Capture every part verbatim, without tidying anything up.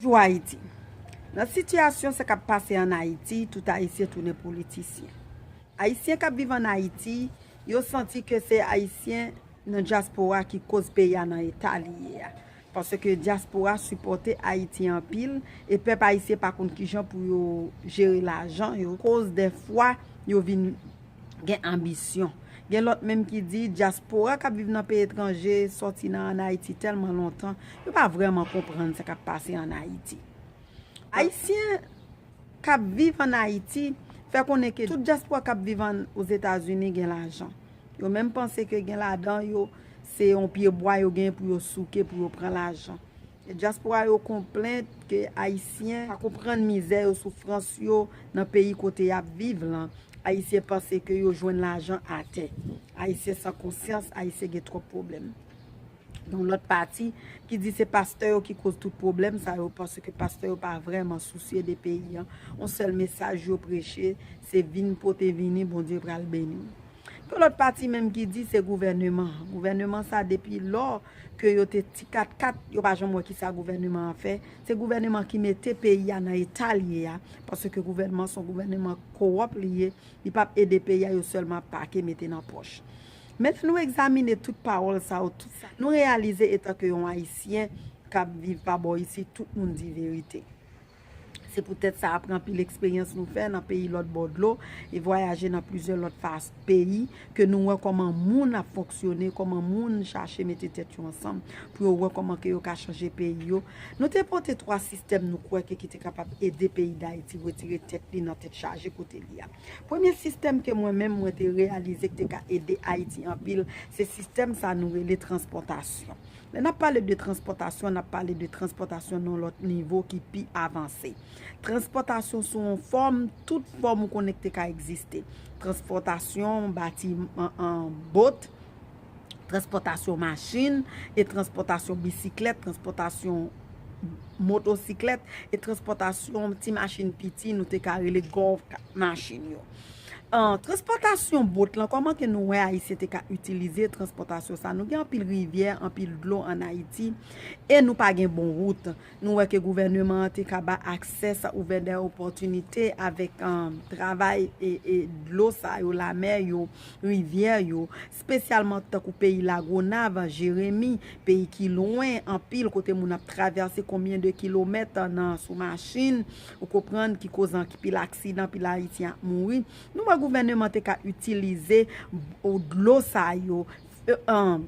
Jou Ayiti. Nan sitiyasyon sa k ap pase ann Ayiti, tout Ayisyen tounen politisyen. Ayisyen k ap viv ann Ayiti, yo santi ke se Ayisyen nan dyaspora ki koz peyi a nan eta li ye a. Paske dyaspora sipòte Ayiti anpil, e pèp ayisyen pa konn kijan pou yo jere lajan yo. Koz dèfwa yo vin gen anbisyon. Gen lòt menm ki di dyaspora k ap viv nan peyi etranje sòti nan ann Ayiti tèlman lontan, yo pa vrèman konprann sa k ap pase ann Ayiti. Ayisyen k ap viv ann Ayiti fè konnen ke tout dyaspora k ap viv ann Ozetazini gen lajan. Yo menm panse ke gen ladan yo se yon pye bwa yo gen pou yo souke pou yo pran lajan. E dyaspora yo konplent ke Ayisyen pa konprann mizè yo, soufrans yo nan peyi kote y ap viv lan. Ayisyen panse ke yo jwenn lajan atè. Ayisyen san konsyans, Ayisyen gen twòp pwoblèm. Gen yon lòt pati ki di se pastè yo ki koz tout pwoblèm sa yo, paske pastè yo pa vrèman sousye de peyi an. Yon sèl mesaj yo preche, se vin pote vini, Bondye pral beni w. Gen lòt pati menm ki di se gouvèneman. Gouvèneman sa depi lò ke yo te ti kat kat, yo pa janm wè kisa gouvèneman an fè. Se gouvèneman ki mete peyi a nan eta l ye a, paske gouvèneman se yon gouvèneman kowòp li ye, li p ap ede peyi a, yo sèlman ap pake mete nan pòch. Men lè nou egzamine tout pawòl sa yo, tout sa, nou reyalize etan ke yon Ayisyen k ap viv pa bò isit, tout moun di verite. Se poutèt sa, apre anpil eksperyans nou fè nan peyi lòt bò dlo e vwayaje nan plizyè lòt fas peyi, ke nou wè kòman moun ap fonksyone, kòman moun chache mete tèt yo ansanm pou yo wè kòman ke yo ka chanje peyi yo. Nou te pote twa sistèm nou kwè ke ki te kapab ede peyi Dayiti retire tèt li nan tèt chaje kote li a. Premye sistèm ke mwen menm mwen te reyalize ki te ka ede Ayiti anpil, se sistèm sa nou rele transpòtasyon. Lè n ap pale de transpòtasyon, n ap pale de transpòtasyon nan yon lòt nivo ki pi avanse. Transpòtasyon sou yon fòm, tout fòm ou konnen ki te ka egziste. Transpòtasyon batiman, bòt, transpòtasyon machin, e transpòtasyon bisiklèt, transpòtasyon motosiklèt, e transpòtasyon ti machin piti nou te ka rele gòv machin yo. An, transpòtasyon bòt lan, kòman ke nou wè Ayisyen te ka itilize transpòtasyon sa? Nou gen anpil rivyè, anpil dlo ann Ayiti, e nou pa gen bon wout. Nou wè ke gouvèneman an te ka ba aksè sa, ouvè de opòtinite avèk, an, travay e, e dlo sa yo, lamè yo, rivyè yo, espesyalman tankou peyi Lagonav, Jeremi, peyi ki lwen anpil, kote moun ap travèse konbyen de kilomèt nan, sou machin, ou konprann, ki koz anpil aksidan, anpil Ayisyen ap mouri. Nou wè gouvèneman te ka itilize dlo sa yo, e, an,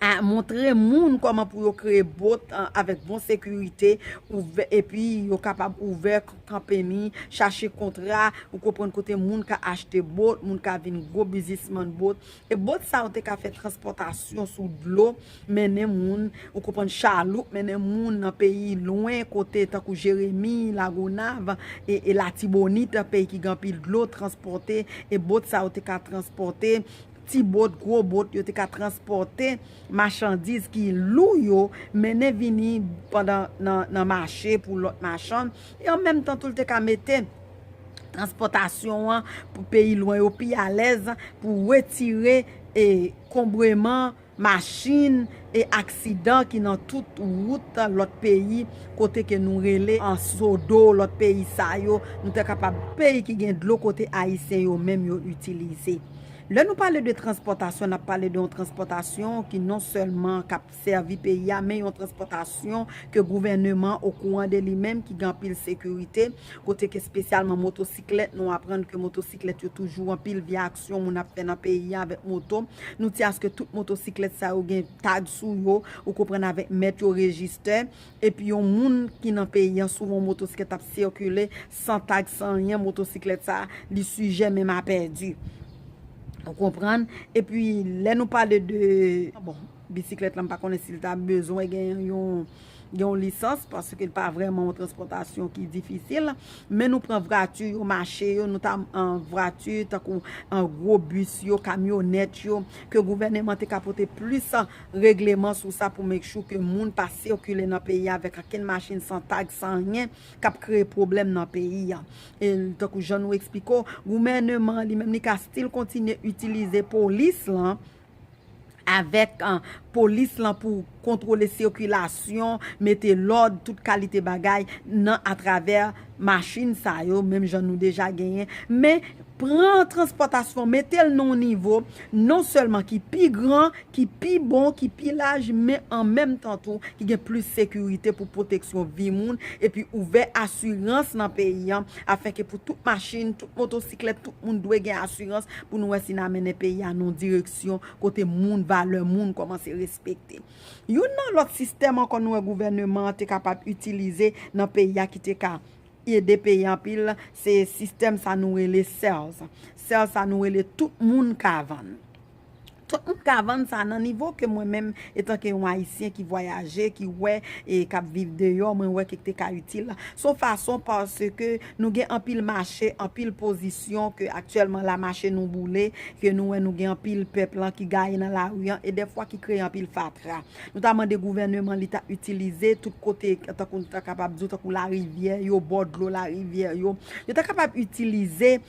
a montre moun kòman pou yo kreye bòt, an, avèk bon sekirite, ouvè, epi yo kapab ouvè k-, kanpeni, chache kontra, ou konprann, kote moun ka achte bòt, moun ka vin gwo biznismann bòt. E bòt sa yo te ka fè transpòtasyon sou dlo, mennen moun, ou konprann, chaloup, mennen moun nan peyi lwen, kote tankou Jeremi, Lagonav, e, e Latibonit, peyi ki gen anpil dlo, transpòte, e bòt sa yo te ka transpòte, ti bòt, gwo bòt, yo te ka transpòte machandiz ki lou yo, mennen vini pandan nan, nan mache pou lòt machann, e an menm tan tou l te ka mete transpòtasyon an pou peyi lwen yo pi alèz pou retire, e, konbreman machin e aksidan ki nan tout wout lòt peyi, kote ke nou rele an sodo, lòt peyi sa yo, nou te kapab, peyi ki gen dlo kote Ayisyen yo menm yo itilize. Lè nou pale de transpòtasyon, n ap pale de yon transpòtasyon ki non sèlman k ap sèvi peyi a, men yon transpòtasyon ke gouvèneman okouran de li menm, ki gen anpil sekirite, kote ke espesyalman motosiklèt, nou aprann ke motosiklèt yo toujou anpil vye aksyon moun ap fè nan peyi a avèk moto. Nou di aske tout motosiklèt sa yo gen tag sou yo, ou konprann, avèk mèt yo, rejistè, epi yon moun ki nan peyi a sou yon motosiklèt ap sikile san tag, san anyen, motosiklèt sa li sijè menm a pèdi. Ou konprann? Epi lè nou pale de, bon, bisiklèt la, m pa konnen si l ta bezwen gen yon, gen yon lisans, paske l pa vrèman yon transpòtasyon ki difisil. Men nou pran vwati yo, mache yo, nou ta, an, vwati tankou, an, gwo bis yo, kamyonèt yo, ke gouvèneman te ka pote plis, an, regleman sou sa pou make sure ke moun pa sikile nan peyi a avèk okenn machin san tag, san anyen, k ap kreye pwoblèm nan peyi a. E tankou jan nou eksplike w, gouvèneman an li menm li ka still kontinye itilize polis lan, avèk an, polis lan pou kontwole sikilasyon, mete lòd, tout kalite bagay nan atravè machin sa yo, menm jan nou deja genyen. Men pran transpòtasyon, mete l nan yon nivo non sèlman ki pi gran, ki pi bon, ki pi laj, men an menm tan tou ki gen plis sekirite pou pwoteksyon vi moun, epi ouvè asirans nan peyi an, afenke pou tout machin, tout motosiklèt, tout moun dwe gen asirans pou nou wè si n a mennen peyi a nan yon direksyon kote moun, valè moun kòmanse respekte. Youn nan lòt sistèm ankò nou wè gouvèneman an te kapab itilize nan peyi a ki te ka ede peyi anpil, se sistèm sa nou rele sales. Sales sa nou rele tout moun ka vann. Tout moun ka vann sa nan nivo ke mwen menm, etanke yon Ayisyen ki vwayaje, ki wè, e k ap viv deyò, mwen wè ke te ka itil. Se yon fason paske nou gen anpil mache, anpil pozisyon ke aktyèlman la mache nou boule, ke nou wè nou gen anpil pèp lan ki gaye nan lari an, e dèfwa ki kreye anpil fatra. Nou ta mande gouvèneman li ta itilize tout kote, tankou nou ta kapab di w, tankou larivyè yo, bò dlo larivyè yo. Yo ta kapab itilize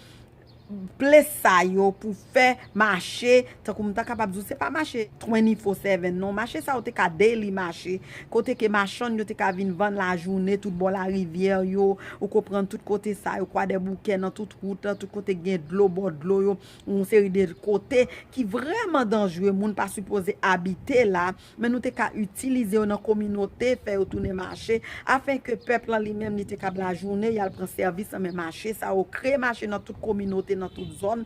ples sa yo pou fè mache, tankou m ta kapab di w, se pa mache twenty-four seven non, mache sa yo te ka daily mache, kote ke machann yo te ka vin vann lajounen tout bò larivyè yo, ou konprann, tout kote sa yo, Kwadèboukè, nan tout wout lan, tout kote gen dlo, bò dlo yo, yon seri de kote ki vrèman danjre, moun pa sipoze abite la, men nou te ka itilize yo nan kominote, fè yo tounen mache, afenke pèp lan li menm li te kab lajounen, y al pran sèvis nan men mache sa yo, kreye mache nan tout kominote, nan tout zòn.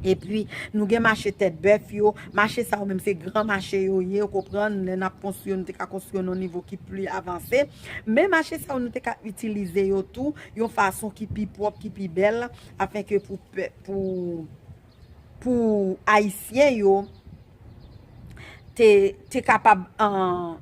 Epi, nou gen mache Tèt Bèf yo, mache sa yo menm se gran mache yo ye, ou konprann, lè n ap konstwi yo, nou te ka konstwi yo nan yon nivo ki pli avanse. Men mache sa yo, nou te ka itilize yo tou yon fason ki pi pwòp, ki pi bèl, afenke pou pè-, pou, pou Ayisyen yo te, te kapab, an,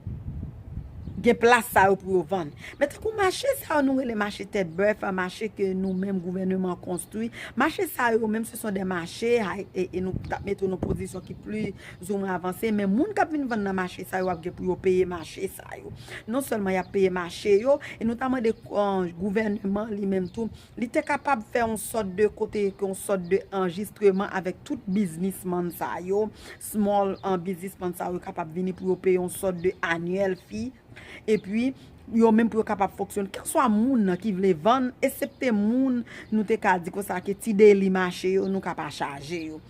gen plas sa yo pou yo vann. Men tankou mache sa yo nou rele mache Tèt Bèf, mache ke nou menm gouvèneman konstwi, mache sa yo menm se son de mache, ay, e, e nou t ap mete yo nan pozisyon ki plizoumwen avanse, men moun k ap vin vann nan mache sa yo ap gen pou yo peye mache sa yo. Non sèlman y ap peye mache yo, e nou ta mande, an, gouvèneman li menm tou, li te kapab fè yon sòt de kote, yon sòt de anjistreman avèk tout biznismann sa yo, small, an, biznismann sa yo kapab vini pou yo peye yon sòt de annual fee, epi yo menm pou yo kapab fonksyone. Kèlswa moun nan ki vle vann, esepte moun nou te ka di konsa ke ti deli mache yo, nou ka pa chaje yo.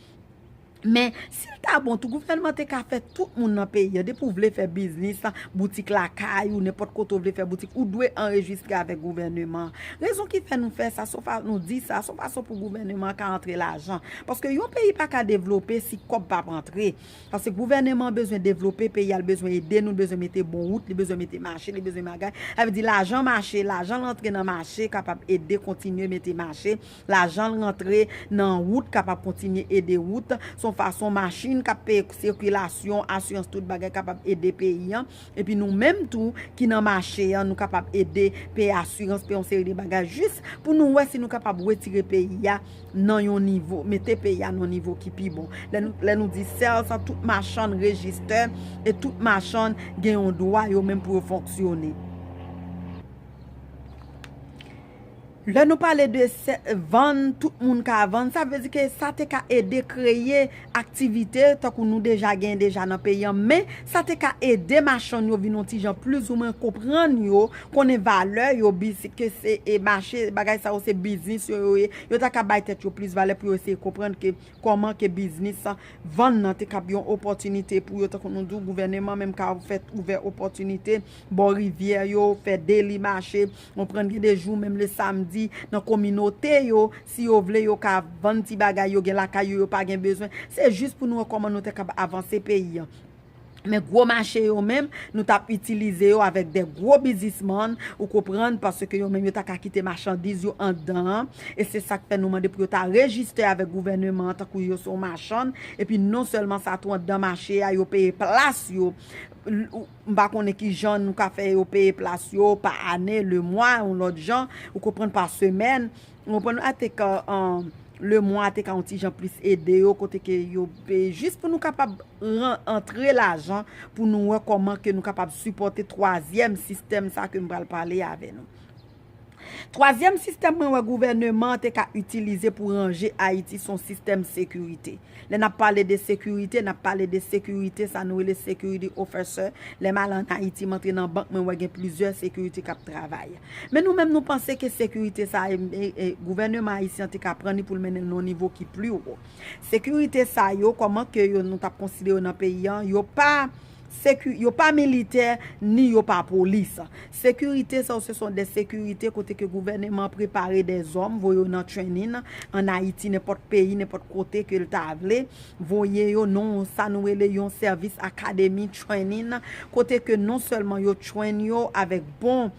Men, si l ta bon tou, gouvènman te ka fè tout moun nan peyi an, depi w vle fè biznis, boutik lakay ou, nenpòt kote w vle fè boutik, ou dwe anrejistre avèk gouvèneman an. Rezon ki fè nou fè sa, se yon fa-, nou di sa, se yon fason pou gouvèneman an ka antre lajan. Paske yon peyi pa ka devlope si kòb p ap antre. Paske gouvèneman an bezwen devlope peyi a, l bezwen ede nou, l bezwen mete bon wout, li bezwen mete mache, li bezwen bagay. Sa vle di lajan mache, lajan l antre nan mache kapab ede kontinye mete mache. Lajan l rantre nan wout kapab kontinye ede wout. Se yon fason machin k ap peye sikilasyon, asirans, tout bagay kapab ede peyi an. Epi nou menm tou ki nan mache an, nou kapab ede peye asirans, peye yon seri de bagay jis pou nou wè si nou kapab retire peyi a nan yon nivo, mete peyi a nan yon nivo ki pi bon. Lè nou, lè nou di sales, tout machann rejistè e tout machann gen yon dwa yo menm pou yo fonksyone. Lè nou pale de sè-, vann, tout moun ka vann, sa vle di ke sa te ka ede kreye aktivite, tankou nou deja gen deja nan peyi an, men sa te ka ede machann yo vin yon ti jan plizoumwen konprann yo, konnen valè yo, bis-, ke se, e, mache, bagay sa yo se biznis yo, yo ye, yo ta ka bay tèt yo plis valè pou yo eseye konprann ke kòman ke biznis vann nan te kab yon opòtinite pou yo, tankou nou di w, gouvèneman menm ka fè ouvè opòtinite bò rivyè yo, fè deli mache, konprann, gen de jou menm le samdi nan kominote yo, si yo vle yo ka vann ti bagay yo gen lakay yo, yo pa gen bezwen. Se jis pou nou wè kòman nou te kab avanse peyi an. Men gwo mache yo menm, nou t ap itilize yo avèk de gwo biznismann, ou konprann, paske yo menm yo ta ka kite machandiz yo anndan an, e se sa k fè nou mande pou yo ta rejiste avèk gouvèneman an tankou yo se yon machann, epi non sèlman sa tou anndan mache a, yo peye plas yo. L-, ou, m pa konnen ki jan nou ka fè yo peye plas yo pa ane, le mwa, yon lòt jan, ou konprann, pa semèn, ou konprann, a te ka, an, le mwa te ka yon ti jan plis ede yo, kote ke yo peye, jis pou nou kapab ran-, antre lajan, pou nou wè kòman ke nou kapab sipòte twazyèm sistèm sa ke m pral pale avè nou. Twazyèm sistèm mwen wè gouvèneman an te ka itilize pou ranje Ayiti se yon sistèm sekirite. Lè n ap pale de sekirite, n ap pale de sekirite, sa nou rele security officer. Lè m al ann Ayiti, m antre nan bank, mwen wè gen plizyè sekirite k ap travay. Men nou menm, nou panse ke sekirite sa, e, e, e, gouvèneman ayisyen an te ka pran li pou l mennen l nan yon nivo ki pli wo. Sekirite sa yo, kòman ke yo, nou t ap konsidere yo nan peyi an, yo pa seki-, yo pa militè, ni yo pa polis. Sekirite sa yo, se son de sekirite kote ke gouvèneman prepare de zòm, voye yo nan training, ann Ayiti, nenpòt peyi, nenpòt kote ke l ta vle, voye yo nan sa nou rele yon service academy training, kote ke non sèlman yo train yo avèk bon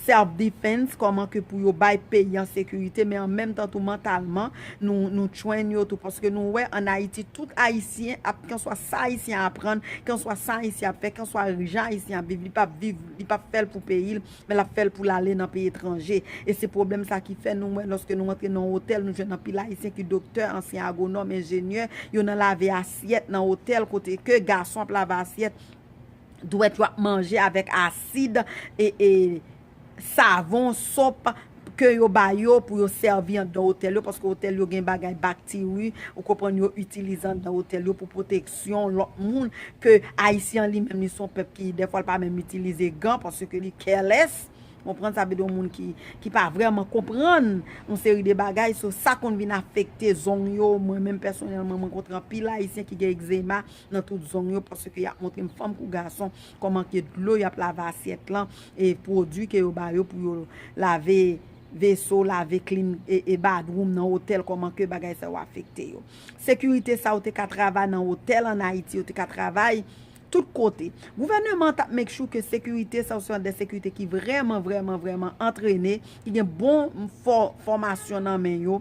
self defense, kòman ke pou yo bay peyi an sekirite, men an menm tan tou mantalman, nou, nou train yo tou, paske nou wè ann Ayiti, tout Ayisyen ap, kenswa sa Ayisyen aprann, kenswa sa Ayisyen ap fè, kenswa jan Ayisyen ap viv, li p ap viv, li p ap fè l pou peyi l, men l ap fè l pou l ale nan peyi etranje. E se pwoblèm sa ki fè nou wè, lòske nou antre nan otèl, nou jwenn anpil Ayisyen ki doktè, ansyen agwonòm, enjenyè, yo nan lave asyèt nan otèl, kote ke gason ap lave asyèt, dwèt yo ap manje avèk asid e, e savon, sòp ke yo ba yo pou yo sèvi anndan otèl yo, paske otèl yo gen bagay bakteri, ou konprann, yo itilize anndan otèl yo pou pwoteksyon lòt moun, ke Ayisyen an li menm, li se yon pèp ki, dèfwa, l pa menm itilize gan, paske li careless. Konprann, sa vle di yon moun ki, ki pa vrèman konprann yon seri de bagay. So, sa konn vin afekte zong yo. Mwen menm, pèsonèlman, mwen kontre anpil Ayisyen ki gen egzema nan tout zong yo, paske y ap montre m, fanm kou gason, kòman ke dlo y ap lave asyèt lan, e pwodui ke yo ba yo pou yo lave veso, lave klin, e, e badwoum nan otèl, kòman ke bagay sa yo afekte yo. Sekirite sa yo te ka travay nan otèl ann Ayiti, yo te ka travay tout kote. Gouvèneman an t ap make sure ke sekirite sa yo se yon de sekirite ki vrèman, vrèman, vrèman antrene, ki gen bon fò-, fòmasyon nan men yo.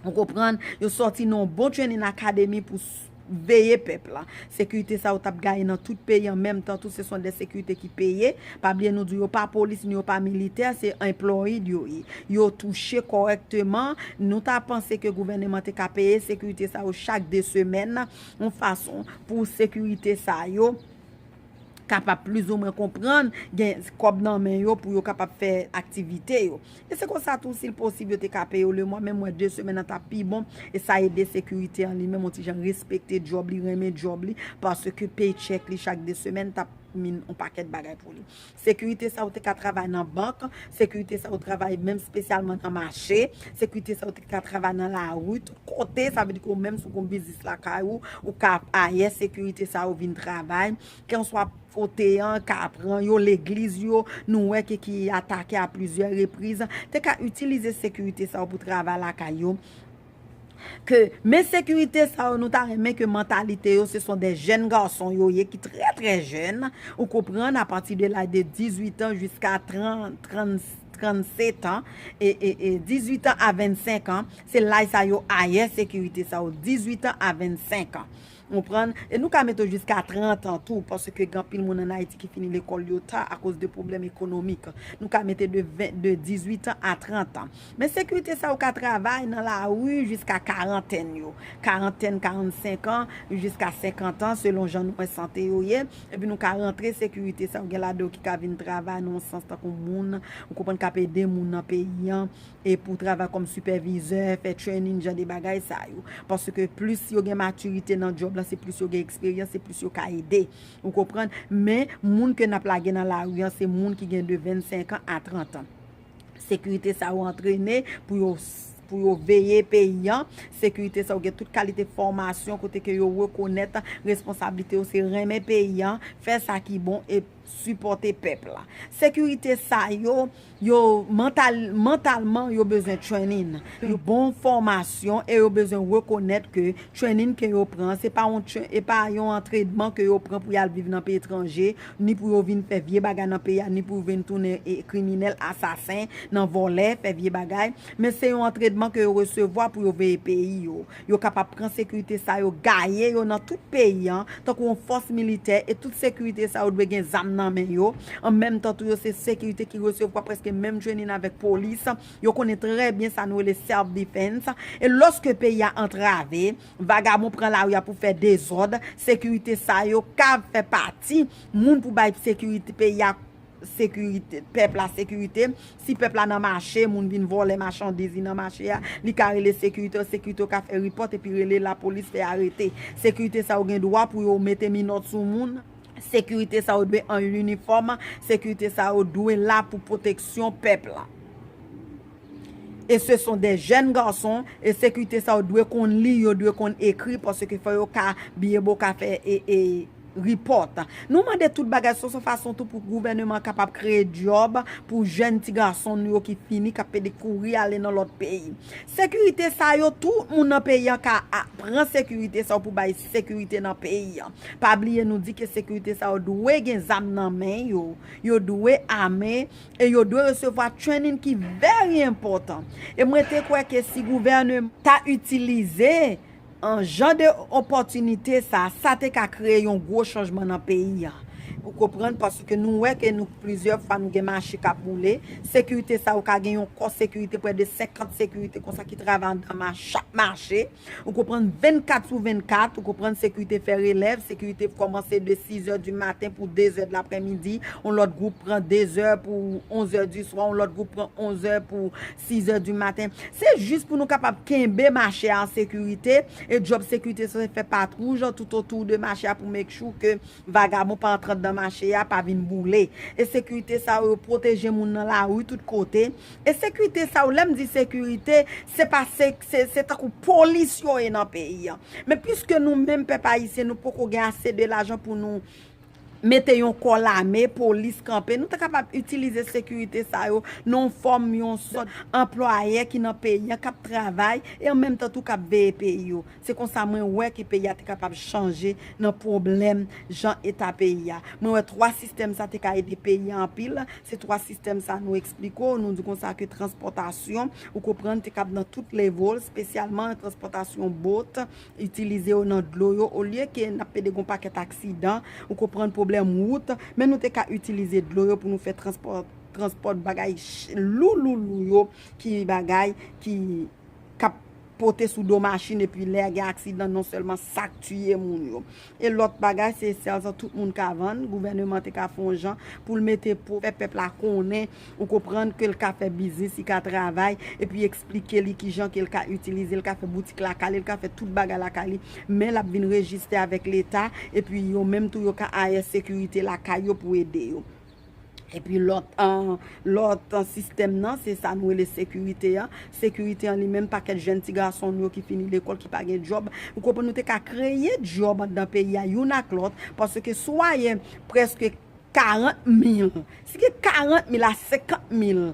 Ou konprann? Yo sòti nan yon bon training academy pou s-, veye pèp la. Sekirite sa yo t ap gaye nan tout peyi an menm tan tou, se son de sekirite ki peye. Pa bliye nou di yo pa polis ni yo pa militè, se employed yo ye. Yo touche kòrèkteman. Nou ta panse ke gouvèneman te ka peye sekirite sa yo chak de semèn, yon fason pou sekirite sa yo kapab plizoumwen konprann, gen kòb nan men yo pou yo kapab fè aktivite yo. E se konsa tou, si l posib, yo te ka peye yo lemwa, men m wè de semèn nan t ap pi bon, e sa ede sekirite an li menm, yon ti jan respekte djòb li, renmen djòb li, paske paycheck li chak de semèn t ap min yon pakèt bagay pou li. Sekirite sa yo te ka travay nan bank, sekirite sa yo travay menm espesyalman nan mache, sekirite sa yo te ka travay nan lari, tout kote, sa vle di ke ou menm si w gen yon biznis lakay ou, ou ka ayè sekirite sa yo vin travay, kenswa kote an ka pran yo, legliz yo, nou wè ke ki atake a plizyè repriz, te ka itilize sekirite sa yo pou travay lakay yo. Ke, men sekirite sa yo, nou ta renmen ke mantalite yo, se son de jèn gason yo ye, ki trè, trè jèn, ou konprann, apati de laj de dizuit an jiska trant, trant, trannset an, e, e, e dizuit an a vennsenk an, se laj sa yo ayè sekirite sa yo, dizuit an a vennsenk an. Konprann? E nou ka mete yo jiska trant an tou, paske gen anpil moun ann Ayiti ki fini lekòl yo ta akoz de pwoblèm ekonomik. Nou ka mete de ven, de dizuit an a trant an. Men sekirite sa yo ka travay nan lari jiska karantèn yo. Karantèn, karannsenk an, jiska senkant an, selon jan nou wè sante yo ye. Epi nou ka rantre sekirite sa yo, gen ladan yo ki ka vin travay nan yon sans tankou moun, ou konprann, k ap ede moun nan peyi an, e pou travay kòm sipèvizè, fè training, jan de bagay sa yo. Paske plis yo gen matirite nan djòb la, se plis yo gen eksperyans, se plis yo ka ede. Ou konprann? Men, moun ke n ap lage nan lari an, se moun ki gen de vennsenk an a trant an. Sekirite sa yo antrene pou yo, pou yo veye peyi an. Sekirite sa yo gen tout kalite fòmasyon kote ke yo rekonèt responsablite yo, se renmen peyi an, fè sa ki bon e sipòte pèp la. Sekirite sa yo, yo mantal, mantalman, yo bezwen training. Yo bon fòmasyon e yo bezwen rekonèt ke training ke yo pran, se pa yon tra-, e pa yon antrènman ke yo pran pou y al viv nan peyi etranje, ni pou yo vin fè vye bagay nan peyi a, ni pou yo vin tounen, e, kriminèl, asasen, nan vòlè, fè vye bagay. Men se yon antrènman ke yo resevwa pou yo veye peyi yo. Yo kapab pran sekirite sa yo, gaye yo nan tout peyi an, tankou yon fòs militè, e tout sekirite sa yo dwe gen zam nan men yo. An menm tan tou, yo se sekirite ki resevwa prèske menm training avèk polis. Yo konnen trè byen sa nou rele self defense. E lòske peyi a antrave, vagabon pran lari a pou fè dezòd, sekirite sa yo ka fè pati moun pou bay sekirite peyi a sekirite, pèp la sekirite. Si pèp la nan mache, moun vin vòlè machandiz li nan mache a, li ka rele sekirite, sekirite yo ka fè ripòt epi rele lapolis fè arete. Sekirite sa yo gen dwa pou yo mete minòt sou moun. Sekirite sa yo dwe an inifòm, sekirite sa yo dwe la pou pwoteksyon pèp la. E se son de jèn gason, e sekirite sa yo dwe konn li, yo dwe konn ekri, paske fò yo ka byen bo ka fè e, e ripòt. Nou mande tout bagay sou son fason tou pou gouvènman kapab kreye djòb pou jèn ti gason nou yo ki fini, k ap pede kouri ale nan lòt peyi. Sekirite sa yo, tout moun nan peyi an ka a, pran sekirite sa yo pou bay sekirite nan peyi an. Pa bliye nou di ke sekirite sa yo dwe gen zam nan men yo, yo dwe ame, e yo dwe resevwa training ki very enpòtan. E mwen te kwè ke si gouvènman ta itilize an jan de opòtinite sa, sa te ka kreye yon gwo chanjman nan peyi a. Ou konprann? Paske nou wè ke nou plizyè fwa nou gen mache k ap boule. Sekirite sa yo ka gen yon kò sekirite, prè de senkant sekirite konsa ki travay anndan mache, mache. Ou konprann? Vennkat sou vennkat, ou konprann? Sekirite fè relèv, sekirite kòmanse de sizè di maten pou dezè de laprèmidi, yon lòt gwoup pran dezè pou onzè di swa, yon lòt gwoup pran onzè pou sizè di maten. Se jis pou nou kapab kenbe mache a an sekirite, e djòb sekirite se fè patwouj tout otou de mache a pou make sure ke vagabon pa antre anndan mache a, pa vin boule. E sekirite sa yo pwoteje moun nan lari tout kote. E sekirite sa yo, lè m di sekirite, se pa se, se, se tankou polis yo ye nan peyi an. Men piske nou menm pèp ayisyen, nou poko gen ase de lajan pou nou mete yon kò lame, polis kanpe, nou ta kapab itilize sekirite sa yo nan yon fòm, yon sòt anplwayè ki nan peyi an, k ap travay, e an menm tan tou k ap veye peyi yo. Se konsa mwen wè ke peyi a te kapab chanje nan pwoblèm jan eta peyi a. Mwen wè twa sistèm sa te ka ede peyi a anpil. Se twa sistèm sa nou eksplike w, nou di konsa ke transpòtasyon, ou konprann, te kab nan tout level, espesyalman transpòtasyon bot, itilize yo nan dlo yo, olye ke n ap pede gon pakèt aksidan, ou konprann, pwoblèm wout, men nou te ka itilize dlo yo pou nou fè transpò, transpò bagay ch-, lou, lou, lou yo, ki bagay, ki k ap pote sou do machin, epi lè gen aksidan, non sèlman sa k tiye moun yo. E lòt bagay, se sèl sa tout moun ka vann, gouvèneman te ka fè yon jan pou l mete pou fè pèp la konnen, ou konprann, ke l ka fè biznis, li ka travay, epi eksplike li kijan ke l ka itilize, l ka fè boutik lakay li, l ka fè tout bagay lakay li, men l ap vin rejiste avèk Leta, epi yo menm tou yo ka ayè sekirite lakay yo pou ede yo. Epi lòt, an, lòt, an, sistèm nan, se sa nou rele sekirite an. Sekirite an li menm, pakèt jèn ti gason nou yo ki fini lekòl, ki pa gen djòb. Ou konprann, nou te ka kreye djòb anndan peyi a, youn ak lòt, paske swayen prèske karant mil. Si gen karant mil a senkant mil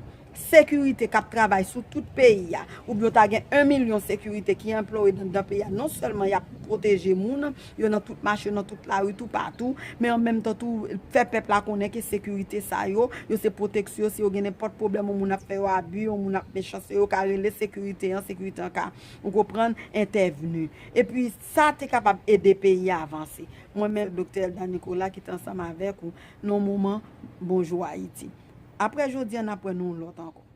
sekirite k ap travay sou tout peyi a, oubyen w ta gen yon milyon sekirite ki anplwaye anndan peyi a, non sèlman y ap pwoteje moun, yo nan tout mache, yo nan tout lari, toupatou, men an menm tan tou, fè pèp la konnen ke sekirite sa yo, yo se pwoteksyon, si yo gen nenpòt pwoblèm, yon moun ap fè yo abi, yon moun ap mechan, se yo ka rele sekirite an, sekirite an ka, ou konprann, entèvni. Epi sa te kapab ede peyi a avanse. Mwen menm, Doktè Elda Nicolas, ki te ansanm avèk ou nan moman Bonjou Ayiti. Apre jodi a, n ap wè nou lòt ankò.